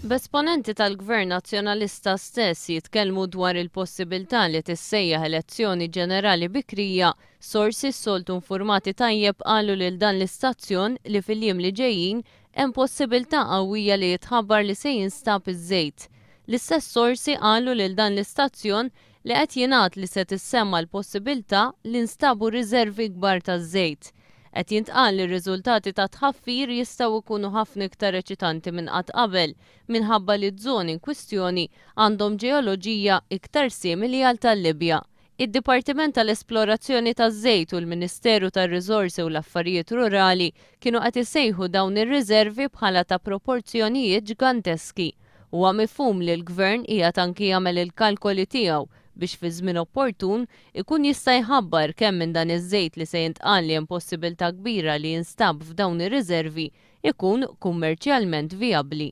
B'esponenti tal-Gvern Nazzjonalista stess jitkellmu dwar il-possibiltà li tissejjaħ elezzjoni ġenerali bikrija, sorsi s-soltu nfurmati tajjeb qalu lil dan l-istazzjon li fil-jiem li ġejjin hemm possibiltà qawwija li jitħabbar li se jinstab iż-żejt. L-istess sorsi qalu lil dan l-istazzjon li qed jingħad li se tissemma l-possibiltà li nstabu riżervi kbar ta' żejt. Qed jintqal li r-riżultati tat-tħaffir jistgħu jkunu ħafna iktar eċitanti minn qatt qabel minħabba li z-zoni inkwistjoni għandhom ġeoloġija iktar simili għal tal-Libja. Id-Dipartiment tal-Esplorazzjoni taż-Żejt u l-Ministeru tar-Riżorsi u l-Affarijiet Rurali kienu qed isejħu dawn ir-riżervi bħala ta' proporzjonijiet ġganteski. Huwa mifhum li l-Gvern qiegħed anki jagħmel il-kalkoli tiegħu biex fi żmien opportun ikun jista' jħabbar kemm minn dan iż-żejt li se jintqal li hemm possibiltà kbira li jinstab f'dawn ir-riżervi jkun kummerċjalment vijabbli.